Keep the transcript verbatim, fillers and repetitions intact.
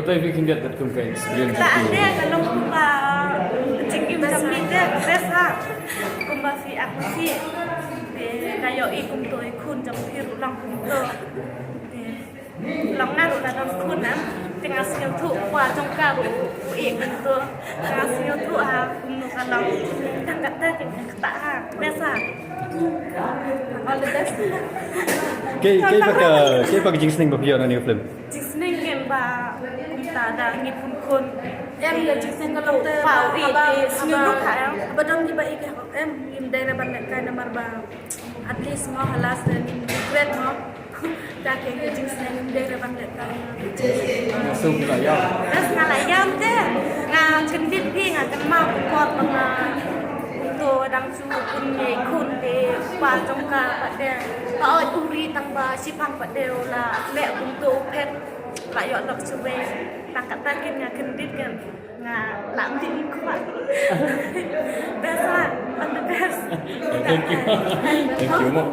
If you can get that kumba experience. Te ka long kumba jingim jong ngi te best ha. Kumba phi ak phi. Te ka ïohi kumto i khun jong phi ruh long kumto. Te long nga ruh la don khun na. Te nga sngewthuh, u pa jong ka ruh u ïohi kumto. Nga sngewthuh ha kumno ka long. Tang kata te ka kata ha. Best ha. All the best. Kaei, kaei pat ka, kaei pat ka jingsneng ba phi ïoh na kane ka film? Jingsneng kein ba kumta da ngi pun khun. Em, ka jingsneng ka long te Pa u ïohi te sngewthuh ha em. Ba dang ki ba i ka em, im dei re ban lehkai namar ba at least mo halas te nim regret mo. Ka ke ka jingsneng im dei re ban lehkai. So phi la ïam. Best nga la ïam te. Nga kyndit phi, nga kynmaw kumkor ba nga kumto dang shu pun ïa i khun te, pa jong ka pat de. Ba oi u ri tang ba shiphang pat de u la leh kumto u phet. La ïoh lok shuwei. Tang kata kein nga kyndit kein. Nga la mdih khwah. Best lah. All the best. Thank you. Thank you mo.